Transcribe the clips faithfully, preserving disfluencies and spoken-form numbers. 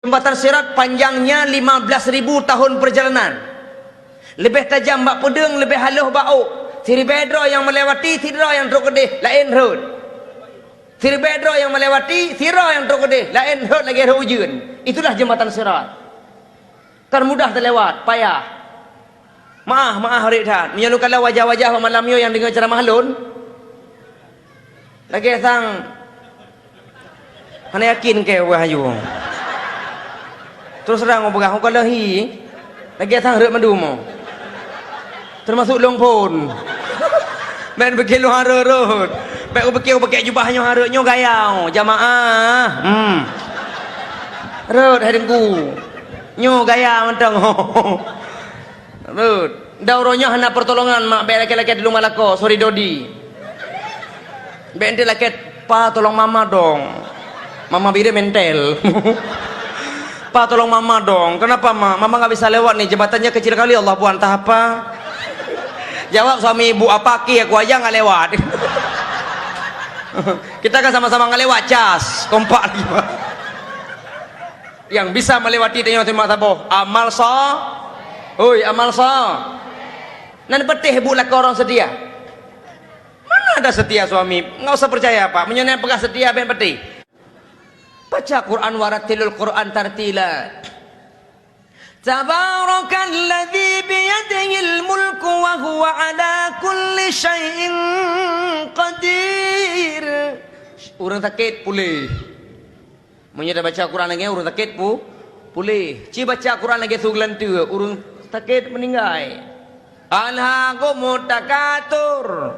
Jembatan Sirat panjangnya lima belas ribu tahun perjalanan. Leubeh tajam bak peudeueng, leubeh halôh bak ôk. Siribèe droe nyang melewati, sidroe nyang trok keudeh, laén rhot. Siribèe droe nyang melewati, sidroe nyang trok keudeh, laén rhot lagèe rhot ujeuen. Itulah jembatan Sirat. Kan mudah teulewat, payah. Maah, maah rhot that. Meunyoe lôn kalon wajah-wajah bak malam nyoe nyang deungö ceuramah lôn, lagèe sang hana yakin keu wah yu. Terus terang ulôn peugah, ulôn kalon hi, lagèe sang rhot mandum. Teumasok lôn phôn. Bèk pike lôn hareuet rhot. Bèk pike, pike jubah nyoe hareuet, nyoe gaya, oh, jamaah. Hmm. Rhot hai Teungku. Nyoe gaya mantong. Rhot. Dan uroe nyoe hana pertolongan, mak, bèk lakèe-lakèe tulông bak lakoe, sorry dodi. Bèk ente lakèe, "Pa, tolong mama dong. Mama biri mentel." "Pa, tolong mama dong. Kenapa, Ma? Mama nggak bisa lewat nih, jembatannya kecil kali, Allah buat entah apa." Jawab suami ibu, "Apa ki aku aja nggak lewat." Kita kan sama-sama nggak lewat, cas, kompak lagi, Pak. Yang bisa melewati tanyoe teumat saboh, amal sa-, hoi, amal sa-, nan peuteh bu lakoe ureueng seutia. Mana ada setia suami? Nggak usah percaya, Pak. Meunyoe na peugah setia, bèk peuteh. Baca Quran, warattilil Quran tartila. Tabarakalladzi biyadihil mulku wa huwa ala kulli syai'in qadir. Ureueng sakét puléh. Meunyoe tabaca Quran lagèe nyan, ureueng sakét pu-, puléh. Ci baca Quran lagèe su geulanteue, ureueng sakét meuninggai. Alhakumut takatsur.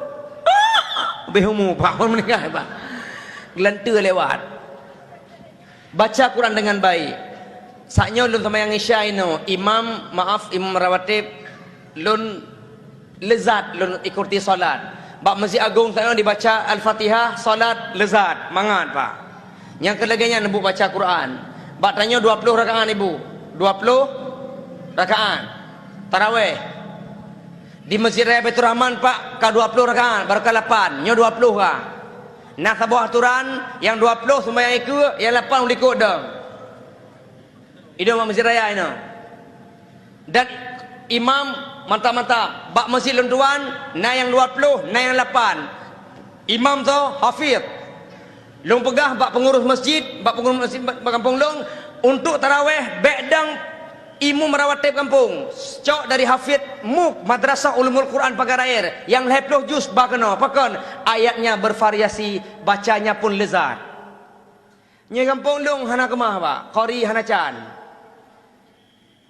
Leubeh umu, Pak, meuninggai, Pak. Geulanteue lewat. Baca Quran dengan baik. Saat nyoe lôn seumayang Isya inoe, imam, maaf, imam rawatib, lôn leuzat lôn ikuti salat. Bak Masjid Agong saat nyoe dibaca Al-Fatihah, salat leuzat, mangat, Pak. Nyang keu lagèe nyan bu baca Quran. Bak tanyoe dua ploh rakaat, Ibu. Dua ploh rakaat. Taraweh. Di Masjid Raya Baiturrahman, Pak, ka dua ploh rakaat, barô ka lapan. Nyoe dua ploh ka. Na saboh aturan, nyang dua ploh sumbayang ikeue, nyang lapan u likot dong. Idong bak Masjid Raya inoe. Dan imam mantap-mantap. Bak masjid lôn tuan, na nyang dua ploh, na nyang lapan. Imam tu hafidh. Lôn peugah bak pengurus masjid, bak pengurus masjid bak, bak gampông lôn, untuk taraweh bèk dong imum rawatib gampông. Cok dari hafidh muk Madrasah Ulumul Quran Pagar Air, nyang lhèe ploh juz ba keunoe. Pakon? Ayatnya bervariasi, bacanya pun lezat. Nyoe gampông lôn hana keumah, Pak. Qari hana can.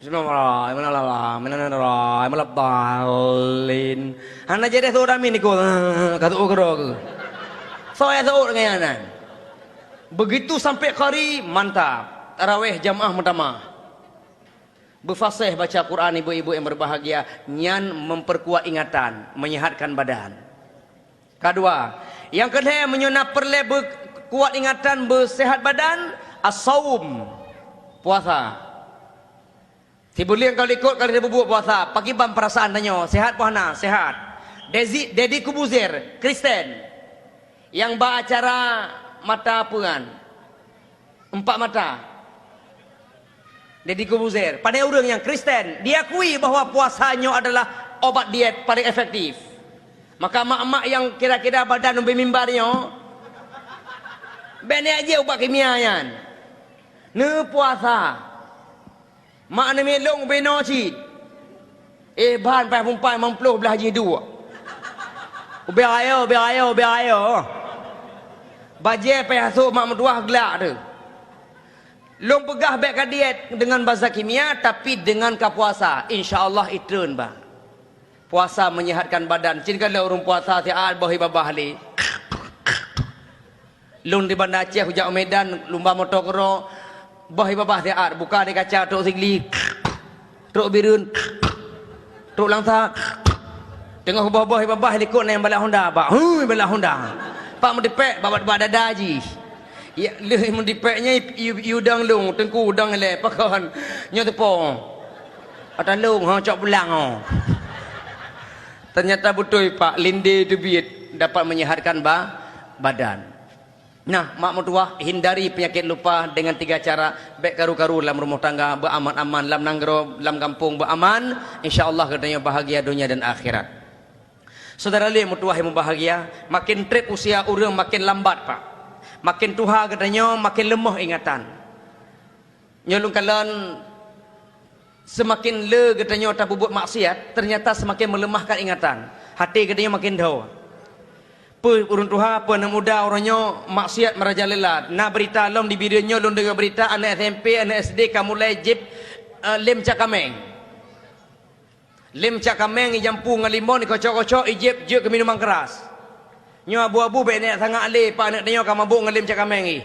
Bismillahirrahmanirrahim. Hana jadi seuôt amin ikôt. Ka seuôt keudroe keuh. Soe seuôt ngon nyan? Begitu sampai qari, mantap. Taraweh jamaah meutamah. Beufasih baca Quran, ibu-ibu yang berbahagia, nyan memperkuat ingatan, menyehatkan badan. Kadua, nyang keulhèe, meunyoe na peureulèe beukuat ingatan, beuseuhat badan, as-saum, puasa. Sibuleuen ka likot ka lheueh bubuet puasa, pakriban peurasaan tanyoe, seuhat peu hana? Seuhat. Dezi-, Deddy Corbuzier, Kristen, nyang ba acara mata peue nyan? Empat mata. Deddy Corbuzier, pandai ureueng nyang Kristen, diakui bahwa puasa nyoe adalah obat diet paling efektif. Maka mak-mak nyang kira-kira badan ubé mimbar nyoe, bèk neujak jép ubat kimia nyan. Neupuasa. Mak neumilông ubé noe cit. Eh, ban paih pumpai limong ploh blah jih duek. Ubé rayeuk, ubé rayeuk, ubé rayeuk. Bajèe paih asoe mak meutuwah glak teuh. Lôn peugah bèk ka diet deungon bahan kimia, tapi deungon ka puasa, insya Allah itreun, bah. Puasa menyehatkan badan. Cit ka lheueh ureueng puasa siat boh ié babah lé. Lôn di Banda Aceh, kujak u Medan, lumba moto keudroe, boh ié babah siat, buka di kaca, trok Sigli, trok Bireuen, trok Langsa. Teungoh boh-boh ié babah, likot na nyang balak Honda, bak, hui, balak Honda. Pak meudipèk, bak, bak dada jih. Ya, lheueh meudipèk nyan, i, i, i udang lôn, teungku udang ilèe, pakon, nyoe teupo. Ata lôn, ho, cok pulang, ho. Ternyata beutôi, Pak, lindé teubiet dapat menyehatkan ba-, badan. Nah, mak meutuwah, hindari penyakit lupa dengan tiga cara. Bék karu-karu lam rumoh tangga, beuaman-aman lam nanggroe, lam gampông beuaman, insya Allah geutanyoe bahagia donya dan akhirat. Syedara lé meutuwah nyang meubahagia, maken treb usia ureuëng maken lambat, Pak. Maken tuha geutanyoe maken leumoh ingatan. Nyoe lôn kalon, seumaken le geutanyoe tapeubuet maksiat, teunyata seumaken meuleumahkan ingatan. Até geutanyoe maken dho. Peue ureuëng tuha, peue aneuk muda uroe nyoe maksiat meurajalela. Na beurita lom di Bireuen nyoe lôn deungoe beurita aneuk S M P, aneuk S D ka mulai jieb, eh, lem cak kaméng. Lem cak kaméng ijampu ngon limon, ikocok-kocok, ijieb jeuet keu minuman keuras. Nyoe abu-abu bék neujak sangat lé, Pak, aneuk tanyoe ka mabök ngon lem cak kaméng jih.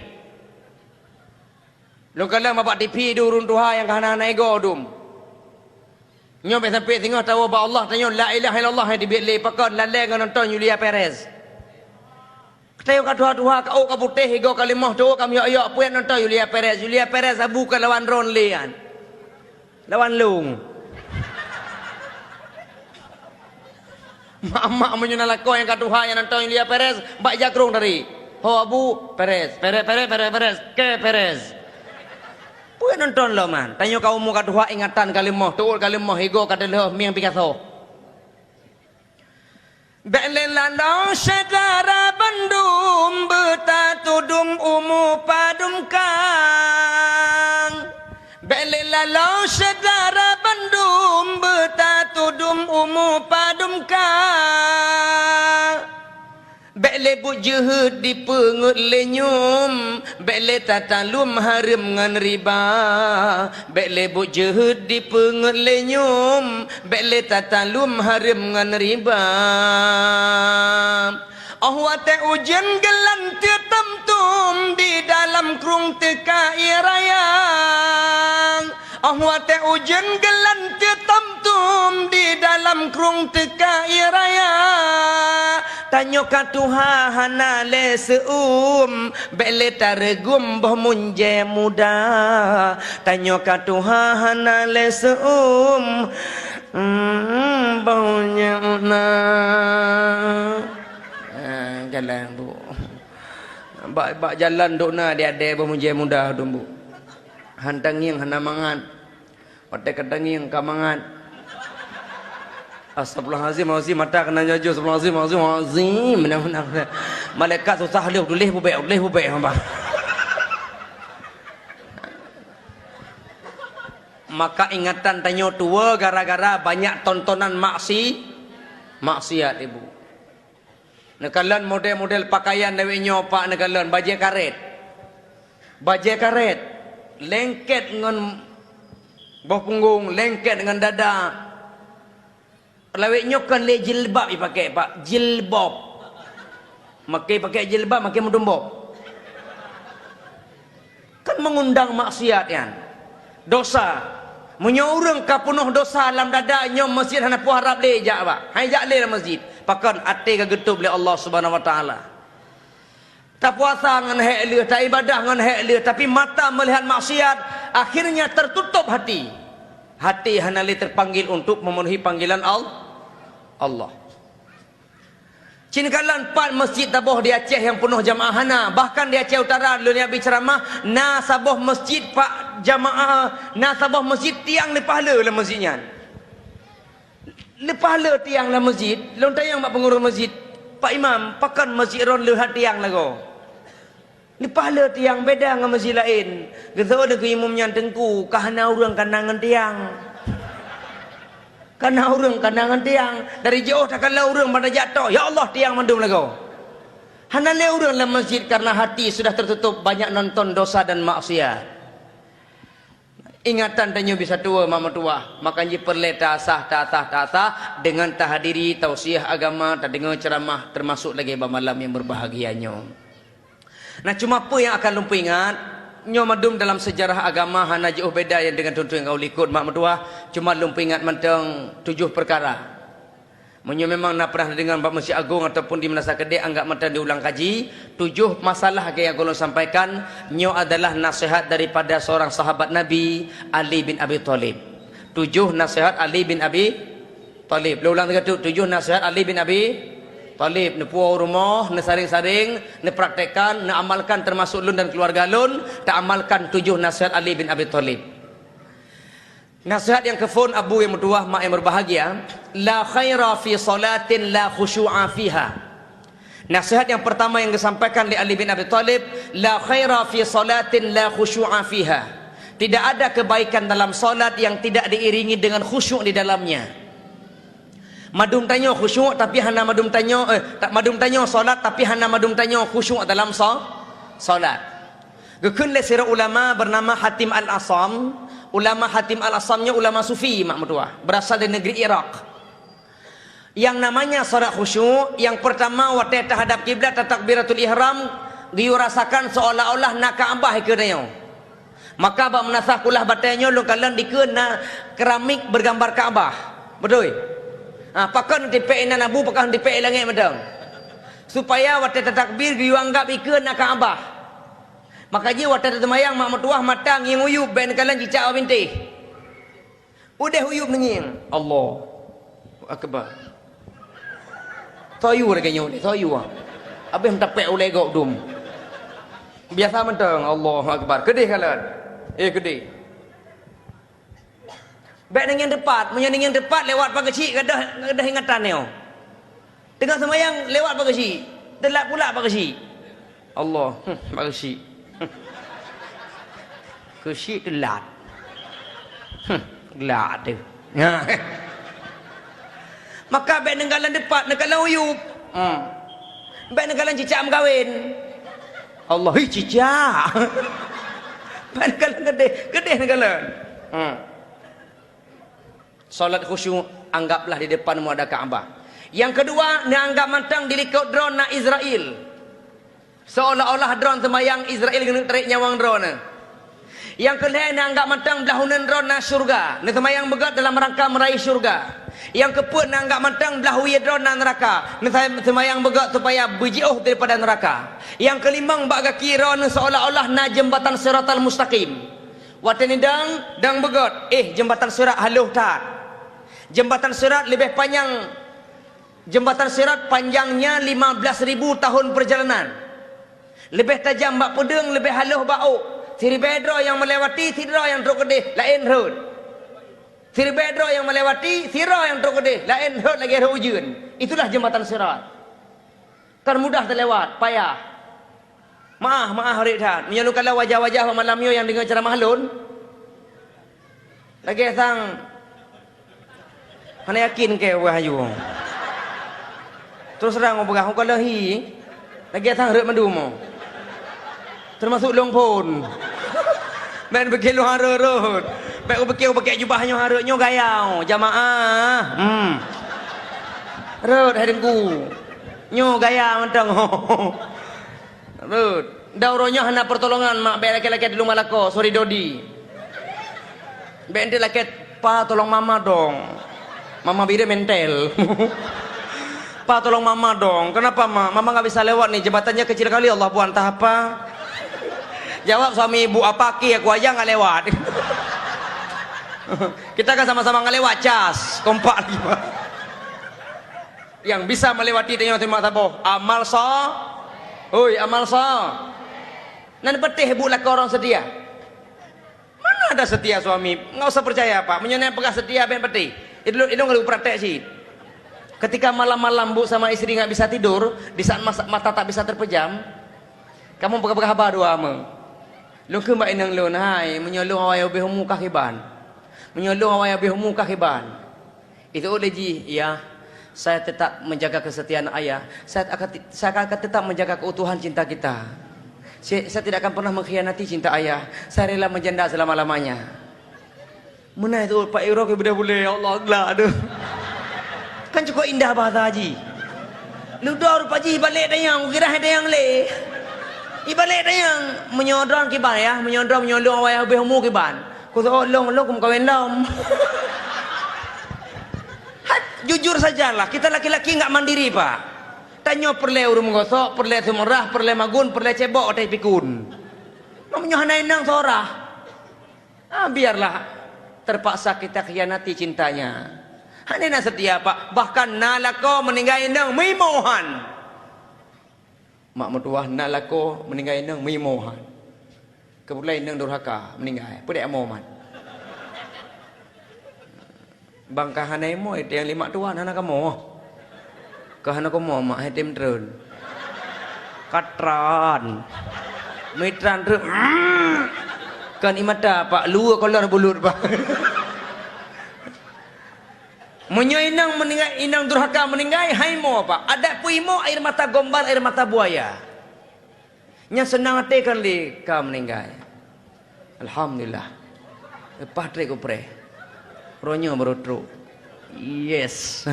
Lôn kalon bak T V di ureuëng tuha nyang ka hana-hana igoe dum. Nyoe bék sampai singoh tawoe bak Allah, tanyoe la ilaha illallah nyang teubiet lé, pakon lalée ngon nonton Julia Perez. Tanyoe ka tuha-tuha, ka ôk ka putéh, igoe ka leumoh, tuwoe ka miyôk-yôk, peue nonton Julia Perez. Julia Perez abu ka lawan droen lé nyan. Lawan lông. Mak-mak meunyoe na lakoe nyang ka tuha nyang nonton Julia Perez, bak jakrong tadi. Ho Abu, Perez, Perez, Perez, Perez, Perez, ke Perez. Peue nonton lom nyan? Tanyoe ka umu ka tuha ingatan ka leumoh, tuot ka leumoh, igoe ka teulheueh mieng Picasso. Bék lé laloe syedara bandum beutatudum umu padum kang. Bék lé laloe syedara bandum beutatudum umu padum kang. Bék lé buet jeuhet dipeungeut lé nyum, bék lé tatalum hareuem ngon riba. Bék lé buet jeuhet dipeungeut lé nyum, bék lé tatalum hareuem ngon riba. Óh watée ujeuen geulanteue tom-tom di dalam krueng teuka ie raya. Óh watée ujeuen geulanteue tom-tom di dalam krueng teuka ie raya. Tanyoe ka tuha hana lé seu-uem, bék lé tareugum boh munjée muda. Tanyoe ka tuha hana lé seu-uem, mm, boh munjée muda. Ah, galak, Bu. Bak, bak jalan dok na di adé boh munjée muda dum, Bu. Han tangieng hana mangat. Watée ka tangieng ka mangat. Astagfirullahalazim, azim, mata keunan jaju, astagfirullahalazim, azim, azim, beuna-beuna. Malaikat susah lheueh tuléh bubek, tuléh bubek, hamba. Maka ingatan tanyoe tuwoe gara-gara banyak tontonan maksi-, maksiat, Ibu. Neukalon model-model pakaian lawét nyoe, Pak, neukalon bajée karet. Bajée karet, lengket ngon boh punggong, lengket ngon dada. Lawét nyoe kon lé jilbab jipakée, Pak, jilbob. Makai pakée jilbab, makai meudumbok. Kan mengundang maksiat nyan. Dosa. Meunyoe ureuëng ka peunoh dosa lam dada, nyoe masjid hana peuharab lé jak, Pak. Hai jak lé lam masjid. Pakon até ka geutôb lé Allah Subhanahu Wa Taala. Tapuasa ngon hék lheueh, taibadah ngon hék lheueh, tapi mata melihat maksiat, akhirnya tertutup hati. Hati hana lé terpanggil untuk memenuhi panggilan Al-, Allah. Cit neukalon pat masjid taboh di Aceh nyang peunoh jamaah hana, bahkan di Aceh Utara lôn jak bi ceuramah, na saboh masjid pak jamaah, na saboh masjid tiang leupah le lam masjid nyan. Leupah le tiang lam masjid, lôn tanyong bak peungurus masjid, "Pak Imam, pakon masjid droen leuhat tiang lagoe?" Leupah le tiang beda ngon masjid laén. Geuseuôt keu imum nyan, "Teungku, ka hana ureuëng kana ngon tiang. Kana ureuëng kana ngon tiang. Dari jiôh takalon ureuëng ban tajak tok, ya Allah, tiang mandum lagoe." Hana lé ureuëng lam masjid karena hati sudah tertutup banyak nonton dosa dan maksiat. Ingatan tanyoe bisa tuwoe mak meutuwah, maka jih peureulée taasah, taasah, taasah deungon tahadiri tausiah agama, tadeungoe ceuramah, teumasok lagée bak malam nyang beurbahagia nyoe. Nah, cuma peue nyang akan lôn peuingat, nyoe mandum dalam seujarah agama hana jiôh beda nyang deungon thon-thon nyang ka u likot mak meutuwah, cuma lôn peuingat mantong tujoh peukara. Meunyoe memang na pernah neudeungoe bak Masjid Agong ataupun di Meunasah Keudeh, anggap mantong diulang kaji, tujoh masalah nyang ulôn sampaikan, nyoe adalah naseuhat daripada seurang sahabat Nabi, Ali bin Abi Thalib. Tujoh naseuhat Ali bin Abi Thalib. Lôn ulang lagée tu, tujoh naseuhat Ali bin Abi, Thalib, neupuwoe u rumoh, neusaréng-saréng, neupraktekkan, neuamalkan, teumasuk lôn dan keuluwarga lôn, taamalkan tujoh nasihat Ali bin Abi Thalib. Nasihat nyang keuphôn, abu nyang meutuwah, mak nyang meubahagia, "La khaira fi salatin la khusyu'a fiha." Nasihat nyang peurtama nyang geusampaikan lé Ali bin Abi Thalib, "La khaira fi salatin la khusyu'a fiha." Tidak ada kebaikan dalam salat yang tidak diiringi dengan khusyuk di dalamnya. Mandum tanyoe khusyuk, tapi hana mandum tanyoe, eh, ta-, mandum tanyoe salat, tapi hana mandum tanyoe khusyuk dalam sa-, salat. Geukheun lé sidroe ulama bernama Hatim Al-Asam. Ulama Hatim Al-Asam nyoe ulama sufi, mak meutuwah, berasal dari negeri Irak. Yang namanya salat khusyuk, yang pertama watée tahadap kiblat, tatakbiratul ihram, geuyue rasakan seolah-olah na Ka'bah dikeue tanyoe. Maka bak meunasah kulah batée nyoe lôn kalon dikeue na keramik bergambar Ka'bah. Beutôi? Ha, pakon tipék inan abu, pakon tipék langét mantong. Supaya watée tatakbir geuyue anggab dikeue na Ka'bah. Maka jih watée taseumayang mak meutuwah mata ngieng uyueb, bék neukalon cicak bak bintéh. Udeh uyueb neungieng. Allahu Akbar. Soe yue lagée nyoe, soe yue, ah. Habéh meutapék ulée gob dum. Biasa mantong, Allahu Akbar. Keudeh kalon. Eh, keudeh. Bék neungieng teupat, meunyoe neungieng teupat lewat pageusyiek gadôh, gadôh ingatan nyoe. Teungoh seumayang lewat pageusyiek, teulat pula pageusyiek. Allah, hmm, pageusyiek. Hmm. Geusyiek teulat. Hmm, teulat teuh. Maka bék neukalon teupat, neukalon uyueb. Hmm. Bék neukalon cicak meukawen. Allah, hi cicak. Bék neukalon keudeh, keudeh neukalon. Hmm. Salat khusyuk, anggaplah di depanmu ada Ka'bah. Nyang keudua, neuanggap mantong di likot droe na Israel. Seolah-olah droe seumayang, Israel geuneuk tarék nyawöng droe na. Nyang keulhée, neuanggap mantong blah uneuen droe na syeuruga. Neuseumayang beugét dalam rangka meuraih syeuruga. Nyang keupeuet, neuanggap mantong blah wie droe na neuraka. Neuseumayang beugét supaya beujiôh daripada neuraka. Nyang keulimong, bak gaki droe seolah-olah na jeumbatan Siratal Mustaqim. Watée neudong, dong beugét, eh, jeumbatan Sirat halôh that. Jeumbatan Sirat leubeh panyang, jeumbatan Sirat panjangnya lima belas ribu tahun perjalanan. Leubeh tajam bak peudeueng, leubeh halôh bak ôk. Siribée droe nyang meulewati, sidroe nyang trok keudeh, laén rhot. Siribée droe nyang meulewati, sidroe nyang trok keudeh, laén rhot lagée rhot ujeuen. Itulah jeumbatan Sirat. Kan mudah teulewat, payah. Maah, maah rét that. Meunyoe lôn kalon wajah-wajah bak malam nyoe nyang deungoe ceuramah lôn, lagée sang hana yakin keu wahyu. Terus terang ulôn peugah, ulôn kalon hi, lagée sang rhot mandum. Teumasuk lôn phon. Bék pike lôn hareuet rhot. Bék pike, pike jubah nyoe hareuet, nyoe gaya, jamaah. Hmm. Rhot hai teungku. Nyoe gaya mantong. Rhot. Dan uroe nyoe hana pertolongan, mak, bék lakée-lakée di luwa lakoe, sorry dodi. Bék ente lakée, "Pa, tolong mama dong. Mama bire mentel." "Pa, tolong mama dong. Kenapa, Ma? Mama nggak bisa lewat nih, jembatannya kecil kali, Allah, Bu, entah apa." Jawab suami ibu, "Apa ki aku aja nggak lewat." Kita kan sama-sama nggak lewat, cas, kompak lagi, Pak. Yang bisa melewati tanyoe teuma saboh, amal sa-, hoi, amal sa-, nan peuteh bu lakoe ureuëng seutia. Mana ada setia suami? Nggak usah percaya, Pak. Meunyoe na peugah setia, bék peuteh. Ilôn, ilôn ka praktek cit. Ketika malam-malam bu sama istri nggak bisa tidur, di saat masa, mata tak bisa terpejam, kamoe peugah-peugah haba dua me. Lôn kheun bak inong lôn, "Hai, meunyoe lôn awai ubeh umu kah kiban? Meunyoe lôn awai ubeh umu kah kiban?" Itu oleh jih, "Iya, saya tetap menjaga kesetiaan ayah. Saya akan ti-, saya akan tetap menjaga keutuhan cinta kita. Saya, saya tidak akan pernah mengkhianati cinta ayah. Saya rela menjanda selama-lamanya." Meunan itu Pak Iro ke beudeh bulée, ya Allah, glak deuh. Kan cukup indah bahasa haji. Ludor Pak Haji ibalek dayang, kukira hai dayang lé. Ibalek dayang, meunyoe droe kiban ya, meunyoe droe, meunyoe lôn awai ubeh umu kiban. Kusoe lôn, lôn kumeukawen lom. Hai, jujur sajalah, kita laki-laki enggak mandiri, Pak. Tanyoe peureulée ureuëng meugosok, peureulée seumeurah, peureulée magun, peureulée cebok watée pikun. Meunyoe hana inong seurah. Ah, biarlah terpaksa kita khianati cintanya. Hana na seutia, Pak. Bahkan na lakoe meuninggai inong meuimohan. Mak meutuwah na lakoe meuninggai inong meuimohan. Keubeutulan inong durhaka meuninggai. Peudeh amoe mat. Bang ka hana imoe, teuh nyang lima tuan hana kamoe. Ka hana kamoe, mak hai tem treun. Katran. Mitran treun. Kan imata, Pak, luwe kolor bulut, Pak. Meunyoe inong meuninggai, inong durhaka meuninggai, hai imoe, Pak. Adak peuimoe air mata gombal, air mata buaya. Nyang seunang até kan lé ka meuninggai. Alhamdulillah. Leupah trek upreh. Roh nyoe baru trok. Yes.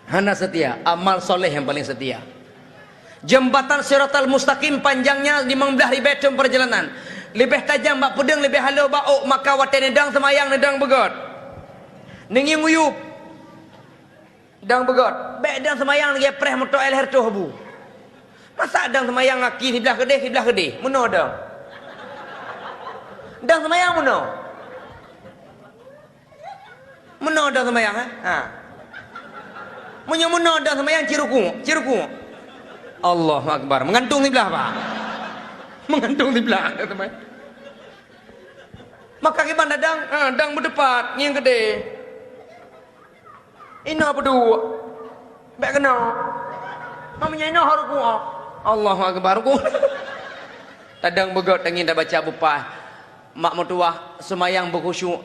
Hana seutia, amal soleh nyang paleng seutia. Jeumbatan Siratal Mustaqim panjangnya limong blaih ribée thon peurjalanan. Leubeh tajam bak peudeueng, leubeh halo bak ôk, maka watée neudong seumayang neudong beugöt. Neungieng uyueb. Dong beugöt, bék dong seumayang lagée preh moto L R toh bu. Masa dong seumayang aki siblah keudeh, siblah keudeh? Meunoe dong. Dong seumayang meunoe. Meunoe dong seumayang, eh? Ha. Meunyoe meunoe dong seumayang, ci rukuk, ci rukuk. Allahu Akbar. Meugantung siblah, Pak. Meugantung siblah dong seumayang. Maka kiban dadang, ha, dang beuteupat ngieng keudeh. Inoe peuduek. Bék keunoe. Meunyoe inoe rukuk. Allahu Akbar, rukuk. Tadong beugöt tangieng tabaca bupah. Mak meutuwah seumayang beukhusyuk.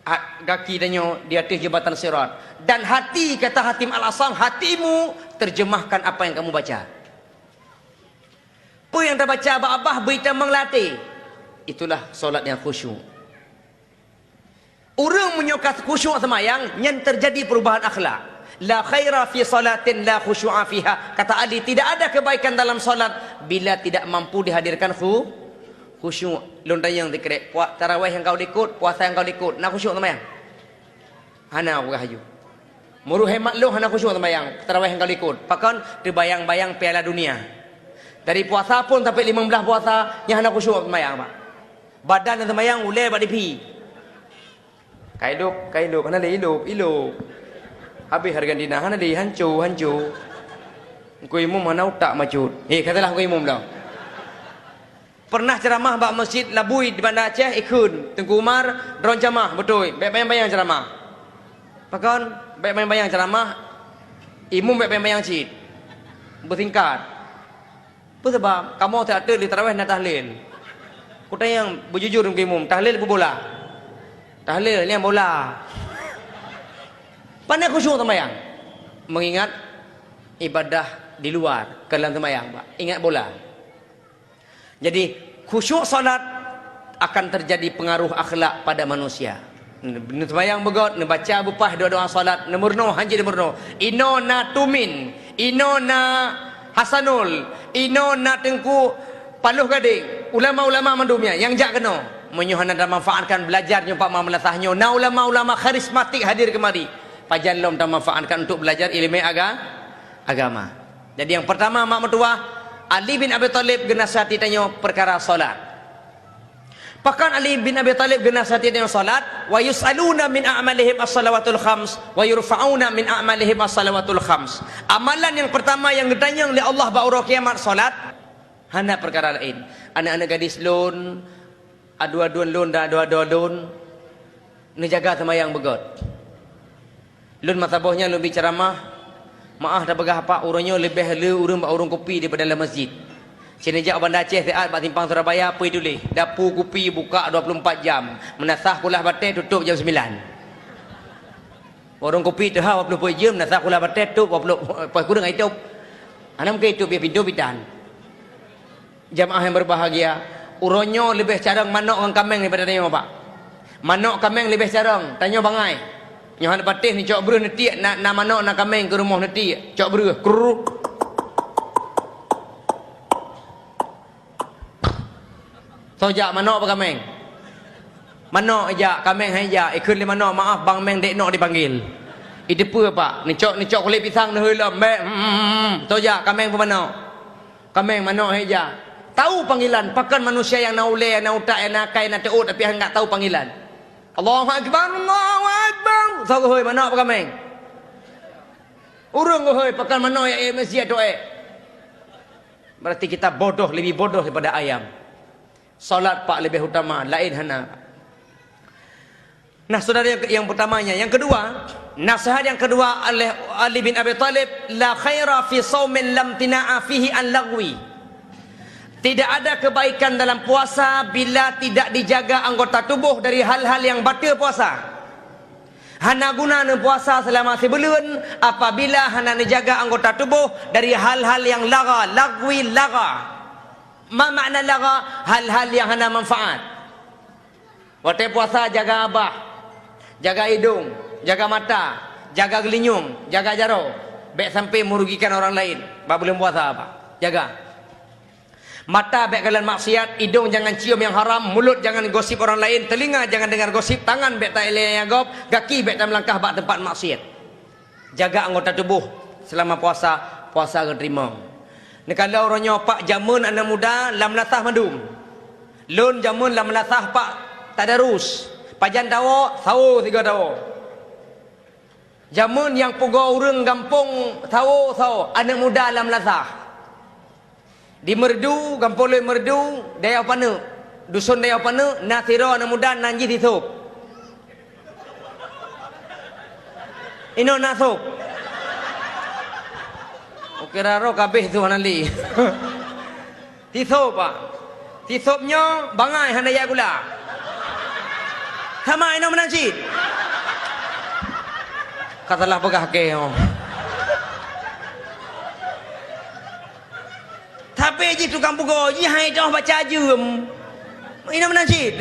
Ha-, gaki tanyoe di ateueh jeumbatan Sirat. Dan hati, kata Hatim Al-Asam, hatimu terjemahkan apa yang kamu baca. Peue nyang tabaca bak babah bri tamong lam até. Itulah solat nyang khusyuk. Ureuëng meunyoe ka khusyuk seumayang, nyan teujadi peurubahan akhlak. "La khaira fi salatin la khusyu'a fiha." Kata Ali, "Tidak ada kebaikan dalam salat bila tidak mampu dihadirkan khu-, khusyuk." Lôn tanyong sikrek, puak taraweh nyang ka u likot, puasa nyang ka u likot, na khusyuk seumayang? Hana, peugah laju. Meureuh hai mak lôn hana khusyuk seumayang, taraweh nyang ka u likot. Pakon? Teubayang-bayang Piala Dunia. Dari puasa phon sampai limong blaih puasa, nyan hana khusyuk seumayang, Pak. Badan nyang seumayang ulée bak T V. Ka ilop, ka ilop, hana lé ilop, ilop. Habéh Argentina, hana lé, hanco, hanco. Teungku Imum hana utak macut. Eh, ka salah Teungku Imum dah. Pernah ceramah bak Masjid Labui di Banda Aceh, ikheun. Teungku Umar, droen ceramah, beutôi. Bék bayang-bayang ceramah. Pakon? Bék bayang-bayang ceramah. Imum bék bayang-bayang cit. Beusingkat. Peue sabab? Kamoe siat teuk di taraweh na tahlil. Kutanyong beujujur ngon imum, tahlil peue bola? Tahlil nyan bola. Pane khusyuk seumayang? Mengingat ibadah di luar, kon lam seumayang, Pak. Ingat bola. Jadi, khusyuk salat akan terjadi pengaruh akhlak pada manusia. Neuseumayang beugöt, neubaca beupah doa-doa salat, neumeurunoe, hanjeuet neumeurunoe. Inoe na Tumin, inoe na Hasanul, inoe na Teungku Paloh Gadeng, ulama-ulama mandum nyan nyang jak keunoe. Meunyoe hana tamanfaatkan belajar nyoe, Pak, ma meulasah nyoe, na ulama-ulama karismatik hadir keumari. Pajan lom tamanfaatkan untuk belajar ileumé aga-, agama. Jadi, nyang peurtama, mak meutuwah, Ali bin Abi Thalib geunasihati tanyoe peukara salat. Pakon Ali bin Abi Thalib geunasihati tanyoe salat, "Wa yus'aluna min a'malihim as-salawatul khams, wa yurfa'una min a'malihim as-salawatul khams." Amalan nyang peurtama nyang geutanyong lé Allah bak uroe kiamat salat, hana peukara laén. Aneuk-aneuk gadis lôn, adu-aduan lôn dan adu-aduan lôn, neujaga seumayang beugöt. Lôn masa boh nyan lôn bi ceramah, meu'ah tapeugah, Pak, uroe nyoe leubeh le ureuëng bak ureuëng kupi daripada lam masjid. Sineujak u Banda Aceh siat bak simpang Surabaya, peue tuléh, dapu kupi buka dua puluh empat jam, meunasah kulah batée tutôp jam sembilan. Ureuëng kupi teuhah dua puluh empat jam, meunasah kulah batée tutôp dua puluh, poh kureueng itôp. Hana mungken itôp, ya pintoe bidan. Jamaah yang berbahagia, uroe nyoe leubeh carông manok ngon kaméng daripada tanyoe, Pak. Manok kaméng leubeh carông, tanyoe bangai. Nyoe hana patéh neucok breueh neutiek, na, na manok na kaméng keu rumoh neutiek, cok breueh, kruk. Soe jak, manok apa kaméng? Manok jak, kaméng hai jak, ikheun lé manok, "Maaf, bang méng dék nok dipanggil." Iteupeue, Pak, neucok, neucok kulét pisang neuhôi lom, bék, hmm, hmm, hmm, hmm. Soe jak, kaméng peue manok? Kaméng, manok hai jak. Tahu panggilan, pakon manusia nyang na ulée, na utak, na akai, na teuôt, tapi hana tahu panggilan. Allahu Akbar, Allahu Akbar. Soe geuhôi manok peukaméng? Ureuëng geuhôi pakan manok ya, eh, masjid tu, eh. Berarti kita bodoh, lebih bodoh daripada ayam. Salat pak lebih utama, lain hana. Nah, saudara yang, yang pertamanya. Yang kedua, nasihat yang kedua oleh Ali bin Abi Thalib, "La khaira fi saumin lam tina'a fihi an lagwi." Tidak ada kebaikan dalam puasa bila tidak dijaga anggota tubuh dari hal-hal yang batal puasa. Hana guna neupuasa selama sibuleuen apabila hana neujaga anggota tubuh dari hal-hal yang lagha, lagwi, lagha. Ma makna lagha? Hal-hal yang hana manfaat. Watée puasa jaga babah, jaga idong, jaga mata, jaga geulinyueng, jaga jaroe. Bék sampai merugikan orang lain bak buleuen puasa, apa? Jaga. Mata bék kalon maksiat, idong jangan cium yang haram, mulut jangan gosip orang lain, telinga jangan dengar gosip, tangan bék tailée nyang gob, gaki bék tameulangkah bak teumpat maksiat. Jaga anggota tubuh selama puasa, puasa geuteurimong. Neukalon uroe nyoe pak jameun aneuëk muda lam meunasah mandum. Lôn jameun lam meunasah pak tadarus. Pajan tawoe, sawoe sigoe tawoe. Jameun nyang pugoe ureuëng gampông sawoe-sawoe aneuëk muda lam meunasah. Di Meureudu, gampông lôn Meureudu, Dayah Paneuk. Duson Dayah Paneuk na sidroe aneuëk muda nan jih si Sop. Inoe na Sop. Oke, raro kabeh tu hana li. Si Sop, Pak. Si Sop nyoe bangai hana jak gula. Sama inoe meunan cit. Ka salah peugah keu nyoe. Tapi jih tukang pugoe jih hai toh baca jeuem. Inoe meunan cit.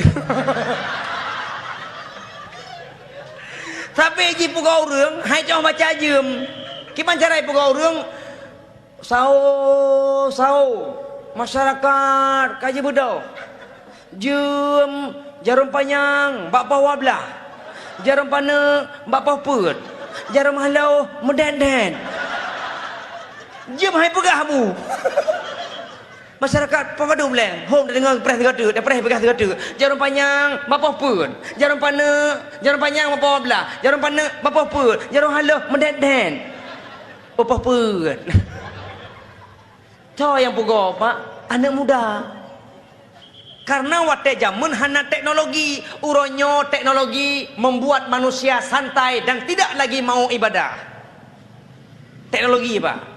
Tapi jih pugoe ureuëng hai toh baca jeuem. Kiban cara pugoe ureuëng, sawoe, sawoe, masyarakat ka jibeudôh. Jeuem, jaroe panyang bak poh dua blaih, jaroe paneuk bak poh peuet, jaroe haloh meudét-dét. Jeuem hai peugah bu. Masyarakat padum lé, hom tadeungoe preh sigoe teuk, preh peugah sigoe teuk. Jaroe panyang bak poh peuet, jaroe paneuk, jaroe panyang bak poh dua blaih, jaroe paneuk bak poh peuet, jaroe haloh meudét-dét. Bak poh peuet. Soe nyang pugoe, Pak? Aneuëk muda. Karena watée jameun hana teknologi, uroe nyoe teknologi membuat manusia santai dan tidak lagi mau ibadah. Teknologi, Pak.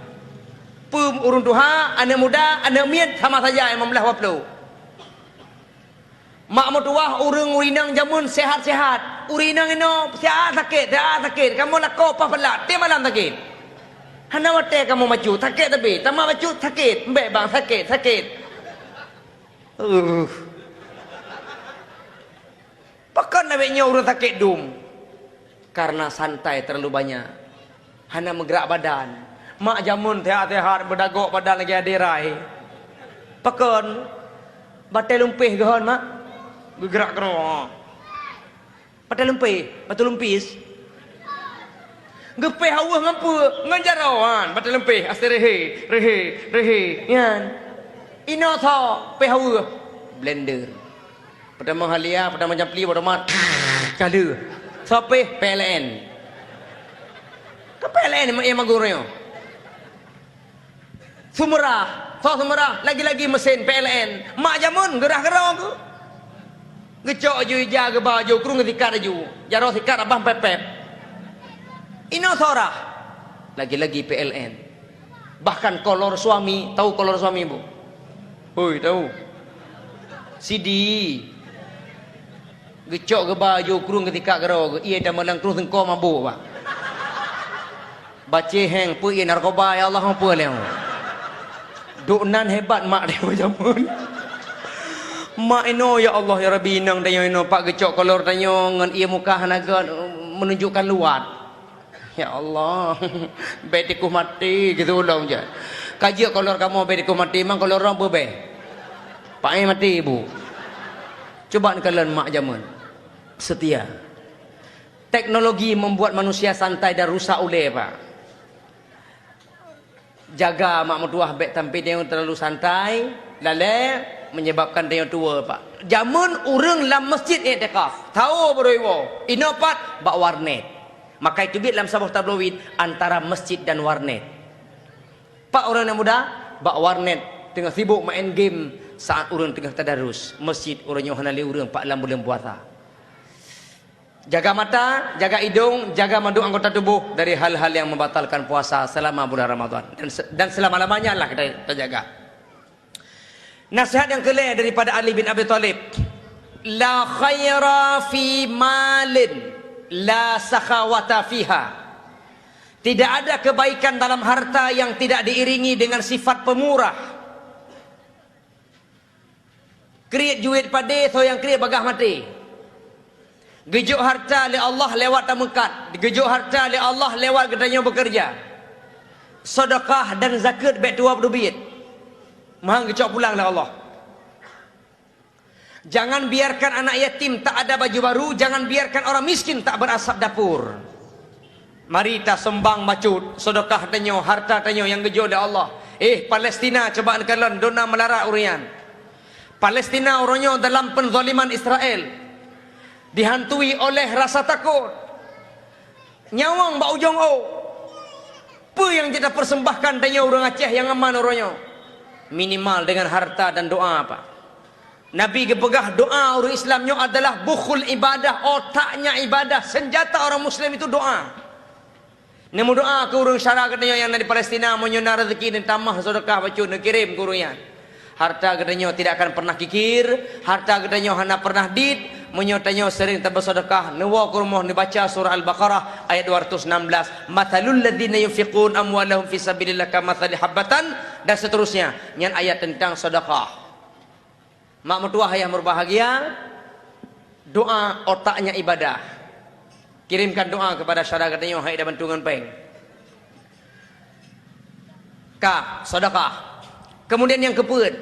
Peue ureuëng tuha, aneuëk muda, aneuëk miet sama saja nyang meublah waplôh. Mak meutuwah ureuëng ureuëng inong jameun sehat-sehat. Ureuëng inong inoe siat sakét, siat sakét. Kamoe lakoe paih palat, tiep malam sakét. Hana watée kamoe bacut, sakét tapi. Tamat bacut, sakét. Mbek bang, sakét, sakét. Uh. Pakon awaknyoe ureuëng sakét dum? Karena santai terlalu banyak. Hana meugerak badan. Mak jameun sehat-sehat, beudagok badan lagée aderai. Pakon? Batée lumpih geuhon, Mak? Geugrak keudroe. Batée lumpih, batu lumpis. Geupéh aweueh ngon peue? Ngon jaroe, han, batée lumpih, asai rehe, rehe, rehe, nyan. Inoe soe péh aweueh? Blender. Peutamong Halia, peutamong Jampli, peutamong Kaleu. Soe péh? P L N. Kan P L N nyang magun nyoe. Seumeurah, soe seumeurah, lagi-lagi meusén P L N. Mak jameun geurah keudroe keuh. Geucok aju ija, geuba aju krueng, geusikat aju. Jaroe sikat abah pép-pép. Inoe soe rah? Lagi-lagi P L N. Bahkan kolor suami, tahu kolor suami, Bu? Hoi, tahu. Sidi. Geucok geuba aju krueng geusikat keudroe geuh, ie tamong lam krueng seungko mabök, Pak. Bacé héng peue ie narkoba, ya Allah, peue lé. Duek nan hebat mak tanyoe jameun. Mak inoe, ya Allah, ya Rabbi, inong tanyoe inoe, Pak, geucok kolor tanyoe ngon ie muka hana gét, menunjukkan luwat. Ya Allah, bék tikuh maté geutulông jeh. Ka jeuet kolor kamoe bék tikuh maté, mang kolor droe beubeh. Paéh maté ibu. Coba neukalon mak jameun. Setia. Teknologi membuat manusia santai dan rusak ulée, Pak. Jaga mak meutuwah bék sampai tanyoe terlalu santai, lalée, menyebabkan tanyoe tuwoe, Pak. Jameun ureuëng lam masjid iktikaf, tao beureuiwoe, inoe pat bak warnet. Maka teubiet lam saboh tabloid antara masjid dan warnet. Pak ureuëng nyang muda, bak warnet teungoh sibok main game saat ureuëng teungoh tadarus. Masjid uroe nyoe hana lé ureuëng pak lam buleuen puasa. Jaga mata, jaga idong, jaga mandum anggota tubuh dari hal-hal yang membatalkan puasa selama bulan Ramadan. Dan se-, dan selama-lamanya lah kita, kita jaga. Nasihat yang keulhèe daripada Ali bin Abi Thalib, "La khaira fi malin la sakhawata fiha." Tidak ada kebaikan dalam harta yang tidak diiringi dengan sifat pemurah. Kriet juet padé, soe nyang kriet bagah maté. Geujok harta lé Allah lewat tameukat, geujok harta lé Allah lewat geutanyoe beukeureuja. Sedekah dan zakat bék tuwoe teubiet. Meuhan geucok pulang lé Allah. Jangan biarkan anak yatim tak ada baju baru, jangan biarkan orang miskin tak berasap dapur. Mari tasumbang bacut, sedekah tanyoe, harta tanyoe nyang geujok lé Allah. Eh, Palestina, cuba neukalon, dona meularat ureuëng nyan. Palestina uroe nyoe dalam penzaliman Israel, dihantui oleh rasa takot. Nyawöng bak ujong ôk. Peue nyang jeuet tapersembahkan tanyoe ureuëng Aceh nyang aman uroe nyoe? Minimal dengan harta dan doa, Pak. Nabi geupeugah doa ureuëng Islam nyoe adalah bukhul ibadah, otaknya ibadah, senjata orang Muslim itu doa. Neumeudoa keu ureuëng syedara geutanyoe nyang na di Palestina, meunyoe na rezeki neutamah sedekah bacut neukirém keu ureuëng nyan. Harta geutanyoe tidak akan pernah kikir, harta geutanyoe hana pernah dit, meunyoe tanyoe sering tabeuseudeukah, neuwoe keu rumoh neubaca surah Al-Baqarah ayat dua ratus enam belas, "Matsalul ladzina yunfiquna amwalahum fi sabilillah kamatsali habbatan," dan seterusnya. Nyan ayat tentang sedekah. Mak meutuwah nyang berbahagia, doa otaknya ibadah. Kirimkan doa kepada syedara geutanyoe hai dan bantu ngon péng. Ka, sedekah. Kemudian nyang keupeuet,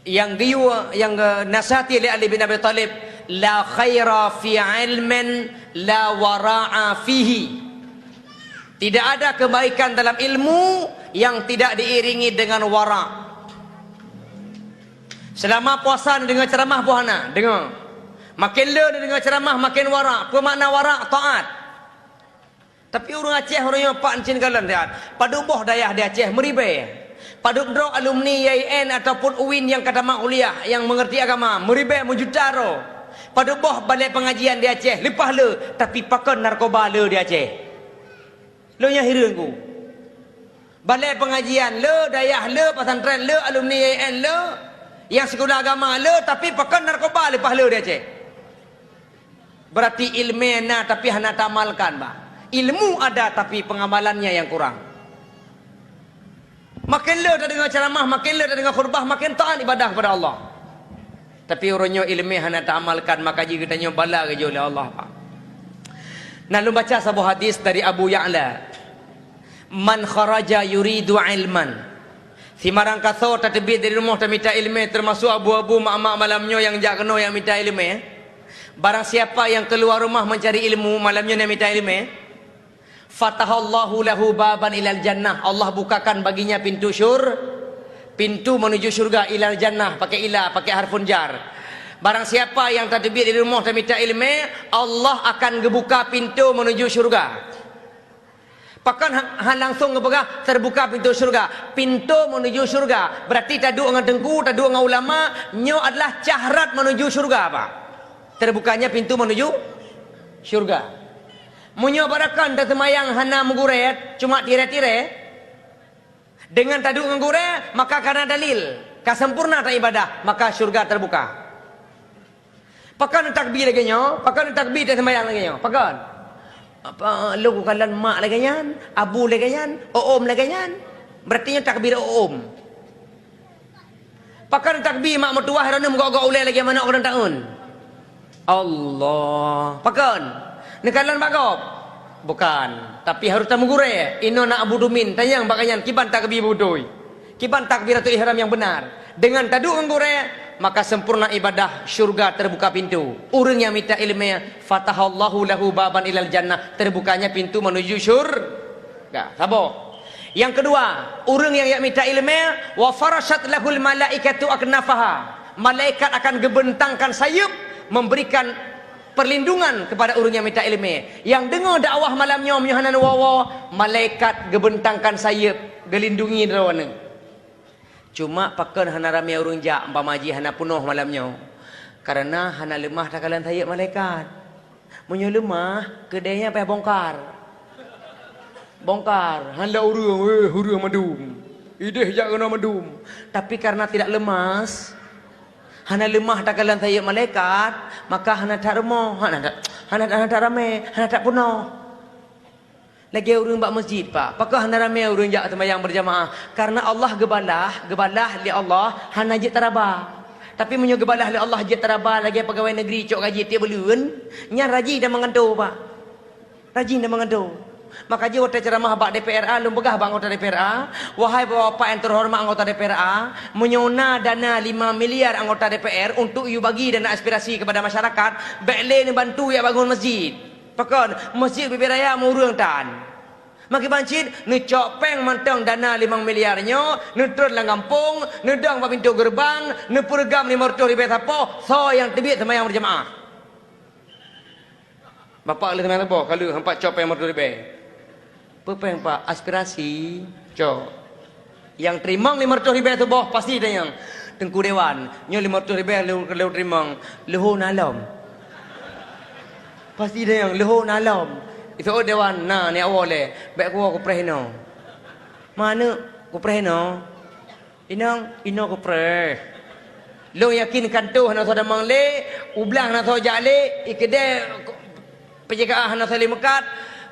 nyang geuyue, nyang, eh, nasihati lé Ali bin Abi Thalib, "La khaira fi ilmin la wara'a fihi." Tidak ada kebaikan dalam ilmu yang tidak diiringi dengan wara. Selama puasa neudeungoe ceramah boh hana, deungoe. Makin le neudeungoe ceramah, makin wara. Peue makna wara? Taat. Tapi ureuëng Aceh, ureuëng nyoe pak ncin galon siat. Padub boh dayah di Aceh meuribée. Padub droe alumni I A I N ataupun uin nyang ka tamat kuliah nyang mengerti agama, meuribée meujuta droe. Padub boh balée pengajian di Aceh, leupah le, tapi pakon narkoba le di Aceh. Lôn nyang hireuen ku. Balée pengajian le, dayah le, pesantren le, alumni I A I N le, nyang sikula agama le, tapi pakon narkoba leupah le di Aceh. Berarti ilmée na tapi hana taamalkan, bah. Ilmu ada tapi pengamalannya yang kurang. Makin le tadeungoe ceramah, makin le tadeungoe khutbah, makin taat ibadah kepada Allah. Tapi uroe nyoe ilmée hana taamalkan, maka jih geutanyoe bala geujok lé Allah, Pak. Nah, lôn baca saboh hadis dari Abu Ya'la. "Man kharaja yuridu ilman." Simarang kasoe tateubiet dari rumoh tamita ilmée, termasuk abu-abu, mak-mak malam nyoe nyang jak keunoe nyang mita ilmée. Barang siapa yang keluar rumah mencari ilmu, malam nyoe nyang mita ilmée, "Fatahallahu lahu baban ilal jannah." Allah bukakan baginya pintu syur-, pintu menuju syurga, ilal jannah, pakai ila, pakai harfun jar. Barang siapa yang tateubiet dari rumoh tamita ilmée, Allah akan geubuka pintu menuju syurga. Pakon ha-, han langsung geupeugah terbuka pintu syurga. Pintu menuju syurga. Berarti taduek ngon teungku, taduek ngon ulama, nyoe adalah syarat menuju syurga, Pak. Terbukanya pintu menuju syurga. Meunyoe barakan taseumayang hana meugurée, cuma tirée-tirée, deungon taduek ngon gurée, maka kana dalil, ka sempurna taibadah, maka syurga terbuka. Pakon takbir lagée nyoe, pakon takbir taseumayang lagée nyoe, pakon? Apa, lôn kukalon mak lagée nyan, abu lagée nyan, oom lagée nyan? Berarti nyoe takbir oom. Pakon takbir mak meutuwah, droeneuh meugok-gok ulée lagée manok ureuëng taun? Allah. Pakon? Neukalon bak gob? Bukan. Tapi harôh tameugurée. Inoe na Abu Dumin, tanyong bak gobnyan, kiban takbir beutôi? Kiban takbiratul ihram nyang beunar? Deungon taduek ngon gurée, maka sempurna ibadah, syurga teubuka pintoe. Ureuëng nyang mita iéleumé, fatahallahu lahu baban ilal jannah, teubukanya pintoe meunuju syur-, Ka, saboh. Nyang keudua, ureuëng nyang jak mita iéleumé, wa farashat lahul malaikatu aknafaha. Malaikat akan geubentangkan sayeup memberikan perlindungan kepada ureuëng nyang mita iéleumé. Nyang deungoe dakwah malam nyoe meunyoe hana neuwoe-woe, malaikat geubentangkan sayeup geulindungi droeneuh. Cuma pakon hana ramé ureuëng jak umpama jih hana peunoh malam nyoe? Kareuna hana leumah takalon sayeup malaikat. Meunyoe leumah, keudè nyan payah bongkar. Bongkar, hana ureuëng, wéh, ureuëng mandum. Idéh jak keunoe mandum. Tapi karena tidak lemas, hana leumah takalon sayeup malaikat, maka hana that rumoh, hana that, hana, hana that ramé, hana that peunoh. Lagée ureuëng bak masjid, Pak. Pakon hana ramé ureuëng jak seumayang beurjamaah? Karena Allah geubalah, geubalah lé Allah hana jeuet taraba. Tapi meunyoe geubalah lé Allah jeuet taraba lagée peugawée negeri cok gaji tieb buleuen, nyan rajin dan meugantoe, Pak. Rajin dan meugantoe. Maka jih watée ceuramah bak D P R A, lôn peugah bak anggota D P R A, "Wahai bapak-bapak nyang teuhoreumat anggota D P R A, meunyoe na dana lima miliar anggota D P R untuk yue bagi dana aspirasi kepada masyarakat, bék lé neubantu jak bangun masjid." Pakon, masjid Bibiraya meu ureuëng tan. Meukiban cit, neucok péng mantong dana limong miliar nyoe, neutron lam gampông, neudong bak pintoe geureubang, neupeureugam limong reutôh ribée sapoh, soe nyang teubiet seumayang beurjamaah. Bapak lheueh seumayang saboh, ka lheueh hampa cok péng limong reutôh ribée. Peue péng, Pak? Aspirasi. Cok. Nyang teurimong limong reutôh ribée saboh pasti tanyong, "Teungku Dewan, nyoe limong reutôh ribée lôn, lôn teurimong, leuhô na lom?" Pasti tanyong, "Leuhô na lom?" Iseuôt Dewan, "Na, neujak woe lé, bék kuwoe kupreh inoe." "Ma aneuk, kupreh inoe?" "Inong, inoe kupreh." "Lôn yakin kantoe hana soe tamong lé, u blang hana soe jak lé, i keudè P J K A hana saléng meukat,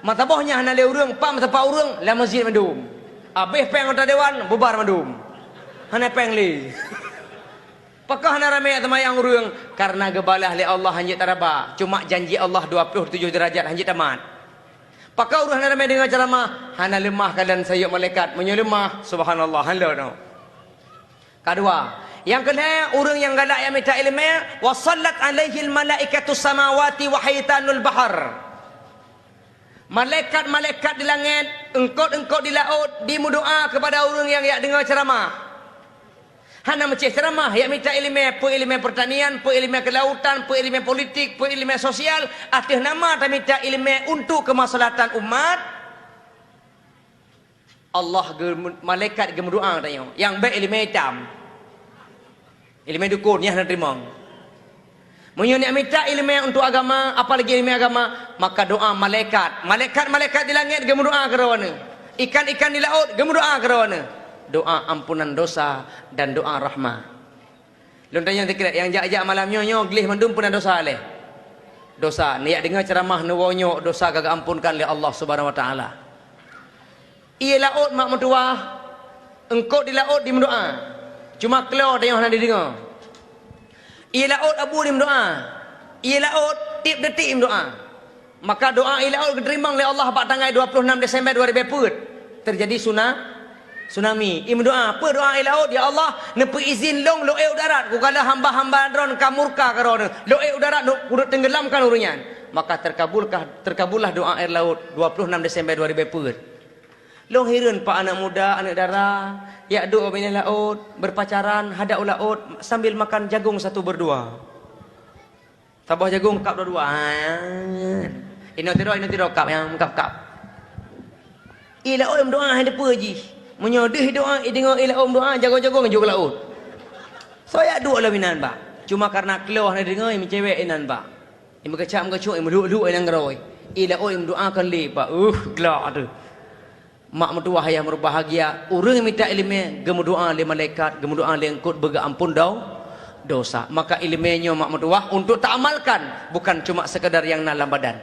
masa boh nyan hana lé ureuëng, pam sapat ureuëng lam masjid mandum. Abéh péng anggota dewan, bubar mandum. Hana péng lé." Pakon hana ramé seumayang ureuëng? Karena geubalah lé Allah hanjeuet taraba. Cuma janji Allah dua puluh tujoh deurajat hanjeuet tamat. Pakon ureuëng hana ramé deungoe ceuramah? Hana leumah kalon sayeup malaikat. Meunyoe leumah, subhanallah, hana lé. Kadua, nyang keulhée, ureuëng nyang galak nyang mita iéleumé, "Wa sallat alaihil malaikatu samawati wa haitanul bahar." Malaikat-malaikat di langét, eungkot-eungkot di laôt, jimeudoá keupada ureuëng nyang jak deungoe ceuramah. Hana meucéh ceuramah, jak mita iéleumé, peue iéleumé peurtanian, peue iéleumé keulautan, peue iéleumé politik, peue iéleumé sosial, ateueh nama tamita iéleumé untuk keumaslahatan umat. Allah geu-, malaikat geumeudoá tanyoe, nyang bék iéleumé itam. Iéleumé dukon nyan hana teurimong. Meunyoe neujak mita iéleumé untuk agama, apalagi iéleumé agama, maka doá malaikat. Malaikat-malaikat di langét geumeudoá keu droeneuh. Ikan-ikan di laôt geumeudoá keu droeneuh. Doá ampunan dosa dan doá rahmat. Lôn tanyong sikrék, nyang jak-jak malam nyoe, nyoe gleh mandum peue na dosa lé? Dosa. Neujak deungoe ceuramah neuwoe nyoe, dosa ka geuampunkan lé Allah Subhanahu wa Taala. Ié laôt mak meutuwah, eungkot di laôt jimeudoá. Cuma kloe tanyoe hana jideungoe. Ié laôt abu jimeudoá. Ié laôt tieb detik jimeudoá. Maka doá ié laôt geuteurimong lé Allah bak tanggai dua puluh enam Desember dua ribée peuet. Teujadi suna-, tsunami. Imeudoá, peue doá ié laôt? "Ya Allah, neupeuizin lôn lôn ék u darat, kukalon hamba-hamba Droen ka murka keu Droeneuh. Lôn ék u darat, lôn, kureueng teunggeulamkan ureuëng nyan." Maka teukabulkah, teukabullah doá ié laôt dua puluh enam Desember dua ribée peuet. Lôn hireuen, Pak, aneuëk muda, aneuëk dara, jak duek u binéh laôt, berpacaran, hadap u laôt, sambil makan jagong satu berdua. Saboh jagong kap dua-dua. Inoe sidroe, inoe sidroe kap nyang kap-kap. Ié laôt meudoá hai deue peue jih. Meunyoe deuh doá, i deungoe ié laôt meudoá, jagong-jagong jok laôt. Soe jak duek lom inan bak. Cuma kareuna kloe hana deungoe, imeucewek inan bak. Imeukeujak-meukeujok, imeuluk-luk inan keudroe. Ié laôt meudoá kon lé bak. Uh, glak teuh. Mak meutuwah nyang meubahgia, ureuëng mita iéleumé geumeudoá lé malaikat, geumeudoá lé eungkot beugeuampon do-, dosa. Maka iéleumé nyoe mak meutuwah untuk taamalkan, bukan cuma sekadar nyang na lam badan.